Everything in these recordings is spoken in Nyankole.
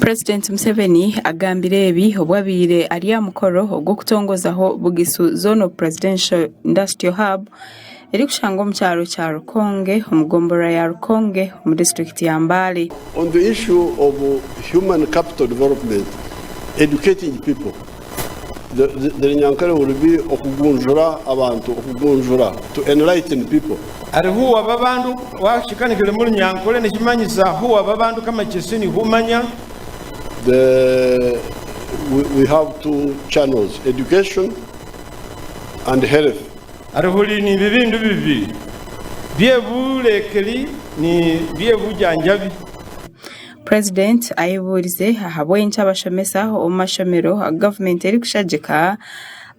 Purezidenti Museveni agambire ebi obu abaire ari aha mukoro ogw'okutongozaho Bugisu Zonal Presidential Industrial Hub erikushangwa omu kyaro kya Rukonge omu gomborora ya Rukonge omu disiturikiti ya Mbale. On the issue of human capital development, educating people, the the Runyankore will be okugunjura abantu, okugunjura, to enlighten people. Ari khuwa babandu washikanikhile mu Lunyankole neshimanyisa khuwa babandu kamachesi ni khumanya. The we, we have two channels, education and health. Ari khuli ni bibindu bibili, bye bulekeli ni bye bujanjabi. Purezidenti ayebuurize ahabw'enki abashomesa omu mashomero agu gavumenti erikushagika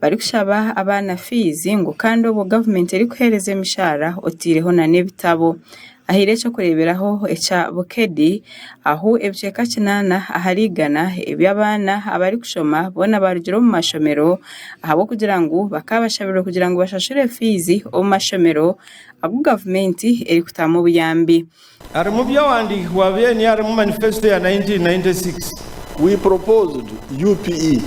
barikushaba abaana fiizi ngu kandi obwo gavumenti erikuheereza emishaara oteireho n'ebitabo. Ahaire eky'okureeberaho ekya Bukedi ahu ebicweka kinaana ahari igana eby'abaana abarikushoma boona barugire omu mashomero ahabw'okugira ngu bakaba bashabirwe kugira ngu bashashure fiizi omu mashomero agu gavumenti erikutamu obuyambi. Ari mu byawandiikibwa bye ari mu manifesto ya 1996. We proposed UPE.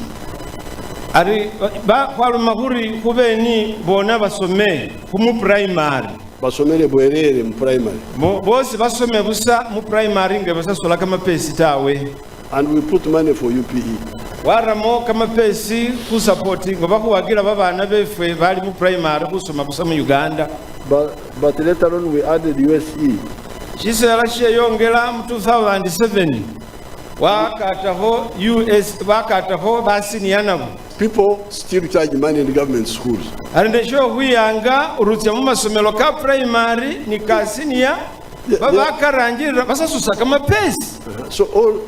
Ari ba khwaloma khuri khubeni bona basome khu mu primary. Basomere bwerere mu primary. Bosi basome busa mu primary nga basasula kamapesi tawe. And we put money for UPE. Khwaramo kamapesi khu support nga bakhuwagila babana befwe bali mu primary khusoma busa mu Uganda. But, but later on we added USE. Shisela sheyongela mu 2007 wakatakho US bakatakho ba senior nabo. People still charge money in government schools. Ali nende shiokhwiyanga urutsia mumasomelo ka primary ni ka senior babakarangilila basasusa kamapesi. So all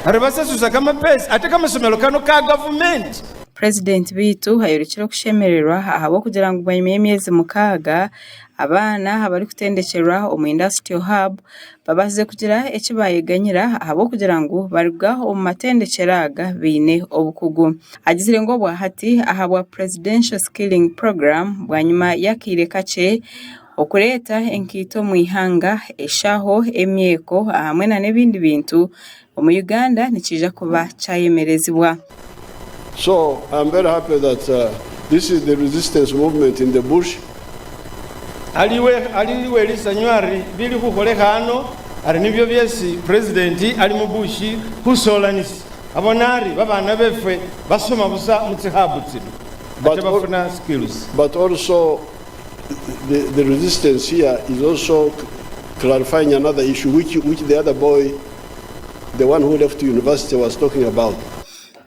Ari basasusa kamapesi ate kamasomelo kano ka gavumenti. Purezidenti beitu ayorekire okushemererwa ahabw'okugira ngu bwanyima y'emyezi mukaaga, abaana abarikutendekyerwa omu Industrial Hub babaasize kugira eki baayeganyira ahabw'okugira ngu baruga omu matendekyero aga baine obukugu. Agizire ngu obwahati ahabwa Presidential Skilling Program bwanyima y'akaire kakye okureeta enkaito omu ihanga, eshaho, emyeko hamwe n'ebindi bintu omu Uganda nikiija kuba kyayemerezibwa. So I'm very happy that this is the resistance movement in the bush. Aliwe aliwe lisanyu ari bili khukholekha ano ari nibyo byesi president ali mu bush khusolanisi abona ari babana befwe basoma busa mutsi hub tsino ate bafuna skills. But also the, the resistance here is also clarifying another issue which, which the other boy, the one who left university was talking about.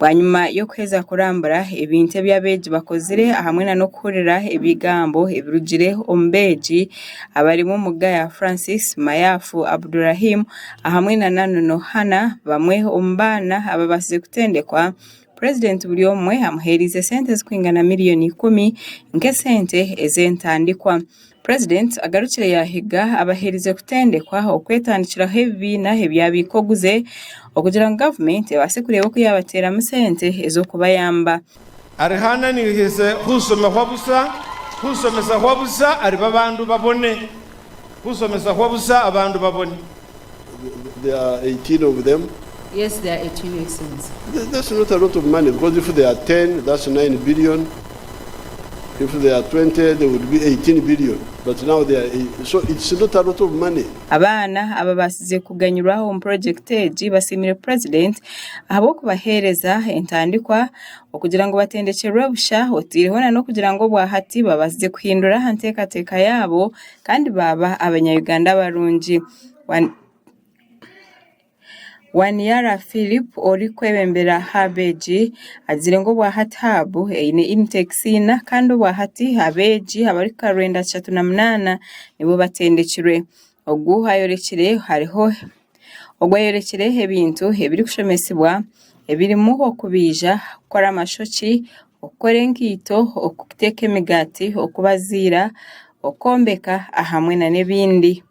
Bwanyima y'okuheeza kurambura ebintu ebi abeegi bakozire hamwe n'okuhurira ebigambo ebirugire omu beegi abarimu Mugaya Francis, Mayafu Abdurahim hamwe na Nanono Hannah bamwe omu baana ababaasize kutendekwa, Purezidenti buri omwe amuheerize esente zirikwingana miriyoni ikumi nk'esente ez'entandikwa. Purezidenti agarukire yaahiga abaherize kutendekwa okwetandikiraho ebibiina ebyabiika oguze okugira ngu gavumenti ebaase kureeba oku yaabateeramu sente ez'okubayamba. Ari hananikhise khusoma khwa busa, khusomesa khwa busa ari babandu babone, khusomesa khwa busa abandu babone. There are 18 of them. Yes, there are 18, Your Excellency. That's not a lot of money because if there are 10, that's 9 billion. If there are 20, there would be 18 billion. But now they are, eight. So it's not a lot of money. Abaana ababaasize kuganyirwa omu purojekiti egi basiimire Purezidenti ahabw'okubaheereza entandikwa okugira ngu batendekyerwe busha oteireho n'okugira ngu obwahati babaasize kuhindura aha nteekateeka yaabo kandi baaba abanya-Uganda barungi. Waniara Philip orikwebembera hub egi agizire ngu obwahati hub eine intakes ina kandi obwahati abeegi abarikuhika 908 nibo batendekirwe. Ogu ayorekire hariho ogu ayorekire ebintu ebirikushomesibwa ebirimu okubaija, kukora amashokye, okukora enkaito, okuteeka emigaati, okubaziira, okwombeka hamwe n'ebindi.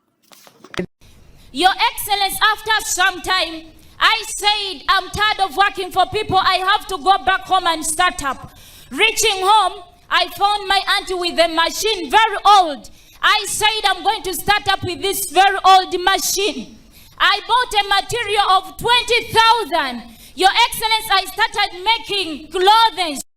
Your Excellency, after some time, I said, I'm tired of working for people. I have to go back home and start up. Reaching home, I found my auntie with a machine, very old. I said, I'm going to start up with this very old machine. I bought a material of 20,000. Your Excellency, I started making clothes.